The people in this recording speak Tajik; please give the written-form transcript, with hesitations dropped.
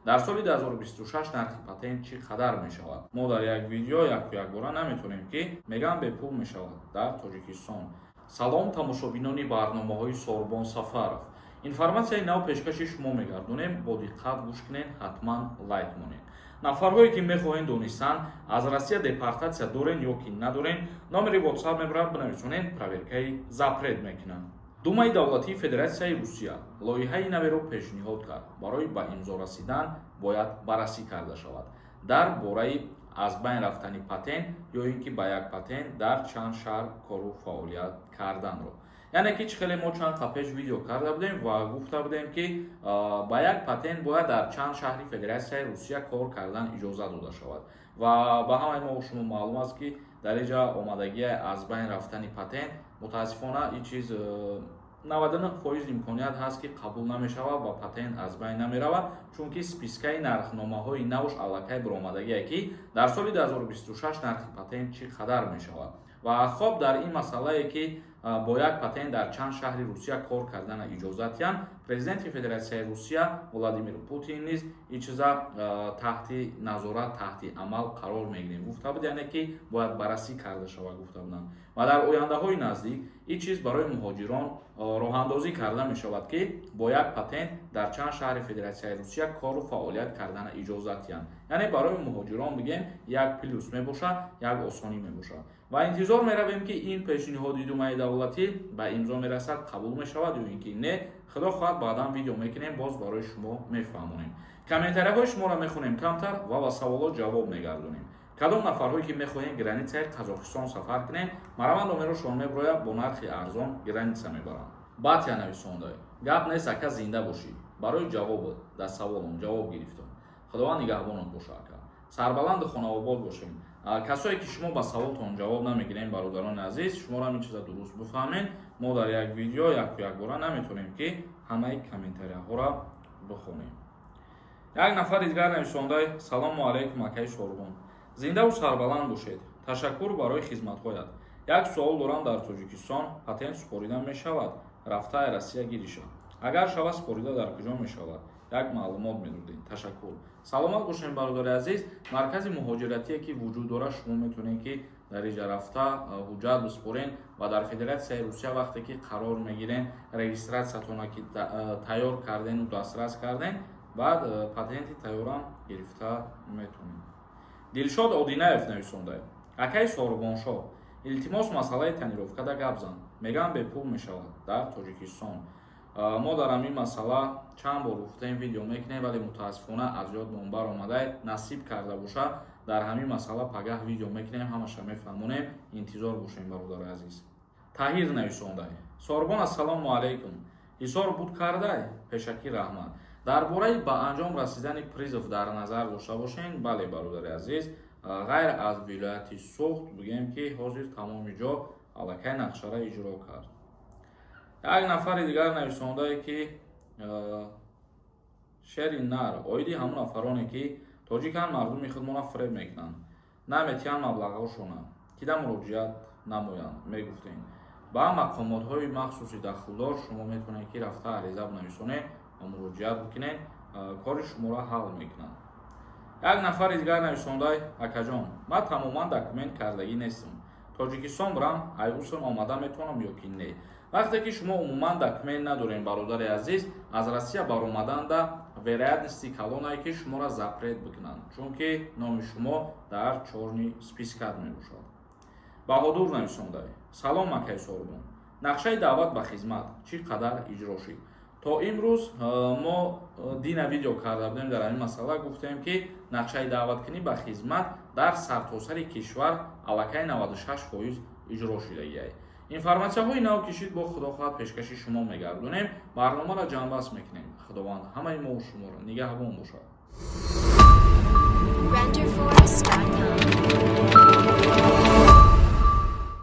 Дар соли 2026 нархи патент чӣ қадар мешавад? Мо дар як видео яку якбора наметонем, ки мегӯям, бепул мешавад дар Тоҷикистон. Салом, тамошобинони барномаҳои Сорбон Сафаров. Информатсияи нав пешкаши шумо мегардонем, бо диққат гӯш кунед, ҳатман лайк монед. Нафарҳое, ки мехоҳед донистан, аз Россия депортатсия дорен ё ки надорен, номери WhatsApp мебарад, бинависонед, проверкаи запрет мекунанд. Думаи давлатии Федератсияи Русия лоиҳаи наверо пешниҳод кард. Барои ба имзо расидан бояд баррасӣ карда шавад дар бораи аз байн рафтани патент ё ин ки ба як патент дар чанд шаҳр кору фаъолият карданро. Яъне ки чӣ хеле мо чанд қабл пеш видео карда будем ва гуфта будем, ки ба як патент бояд дар чанд шаҳри Федератсияи Русия кор кардан иҷоза дода шавад. Ва ба ҳамаи мо шумо маълум аст, ки дар инҷа омадагии аз байн рафтани патент, мутаассифона, ин чиз 99% имконият ҳаст, ки қабул намешавад ва патент аз байн намеравад, чунки спискаи нархномаҳои навш аллакай баромадагие, ки дар соли 2026 нархи патент чӣ қадар мешавад. Ва хоб, дар ин масъалае, ки бо як патент дар чанд шаҳри Русия кор кардана иҷозат диҳанд, президенти Федератсияи Русия Владимир Путин низ ин чиза таҳти назорат, таҳти амал қарор мегирем гуфта буд, яъне ки бояд баррасӣ карда шавад гуфта буданд. Ва дар ояндаҳои наздик ин чиз барои муҳоҷирон роҳандозӣ карда мешавад, ки бо як патент дар чанд шаҳри Федератсияи Русия кору фаъолият кардана иҷозат диҳанд. Яъне барои муҳоҷирон, бигем, як плюс мебошад, як осонӣ мебошад. Ва интизор меравем, ки ин пешниҳоди Думаи давлатӣ ба имзо мерасад, қабул мешавад ё ин ки не. Худо хоҳад, баъдан видео мекунем, боз барои шумо мефаҳмонем. Комментарияҳои шуморо мехонем камтар ва ба саволот ҷавоб мегардонем. Кадом нафарҳое, ки мехоҳем границаи Қазоқистон сафар кунем, мараман номерошон меброяд, бо нархи арзон граница мебаранд. Батя нависонда: «Гап нест, ака, зинда бошӣ барои ҷавобот. Дар саволом ҷавоб гирифтам. Худованд нигаҳбонот боша, ака. Сарбаланду хонаобод бошем». Касое, ки шумо ба саволтон ҷавоб намегирем, бародарони азиз, шуморо ҳамин чиза дуруст бифаҳмед: мо дар як видео яку якбора наметонем, ки ҳамаи комментарияҳоро бихонем. Як нафари дигар нависондай: «Салому алайкум, акаи Сорбон, зиндаву сарбаланд бошед, ташаккур барои хизматҳоят. Як суол дорам: дар Тоҷикистон патент супорида мешавад, рафтаи Россия гириша? Агар шава, супорида дар куҷо мешавад? Як маълумот медодед, ташаккур». Саломат бошем, бародари азиз. Маркази муҳоҷиратие, ки вуҷуд дорад, шумо метавонед, ки дар иҷа рафта ҳуҷҷат бисупорен. Ва дар Федератсияи Русия вақте ки қарор мегирен, регистратсиятона ки тайёр кардену дастрас карден, баъд патенти тайёрам гирифта метавонед. Дилшод Одинаев нависонда: «Акаи Сорбоншоҳ, илтимос, масъалаи тонировкада гап зан. Мегӯям, бепул мешавад дар Тоҷикистон». Мо дар ҳамин масъала чанд бор гуфтем, видео мекунем, вале мутаассифона аз ёдмон баромада. Насиб карда боша, дар ҳамин масъала пагаҳ видео мекунем, ҳамаша мефаҳмонем. Интизор бошем, бародари азиз. Таҳир нависондай: «Сорбон, ассалому алайкум. Ҳисор буд кардай? Пешакӣ раҳмат. Дар бораи ба анҷом расидани призыв дар назар дошта бошен». Бале, бародари азиз, ғайр аз вилояти Суғд, бигӯем, ки ҳозир тамоми ҷо аллакай нақшара иҷро кард. Як нафари дигар нависондае, ки шери нар оиди ҳамон нафароне, ки тоҷикан, мардуми худмона фиреб мекунанд, наметиҳанд маблағҳошона, кида муроҷиат намоянд, мегуфтем. Ба мақомотҳои махсуси дахлдор шумо метавонед, ки рафта ариза бинависонед ва муроҷиат бикунед, кори шуморо ҳал мекунанд. Як нафари дигар нависондай: «Акаҷон, ман тамоман документ кардагӣ нестам. Тоҷикистон бирам, айусн омада метавонам ё ки не?» Вақте ки шумо умуман документ надорем, бародари азиз, аз Россия баромаданда вероятности калонае, ки шуморо запрет бикунанд, чунки номи шумо дар чёрный спискат мебошад. Баҳодур нависондай: «Салом, акай Сорбон, нақшаи даъват ба хизмат чӣ қадар иҷро шид то имрӯз?» Мо дина видео карда будем дар ҳамин масъала, гуфтем, ки нақшаи даъваткунӣ ба хизмат дар сартосари кишвар аллакай 96% иҷро шудагиай. Информатсияҳои нав кишид, бо Худо хоҳад, пешкаши шумо мегардонем. Барномаро ҷамъбаст мекунем. Худованд ҳамаи мову шуморо нигаҳбон бошад. Renderforest.com.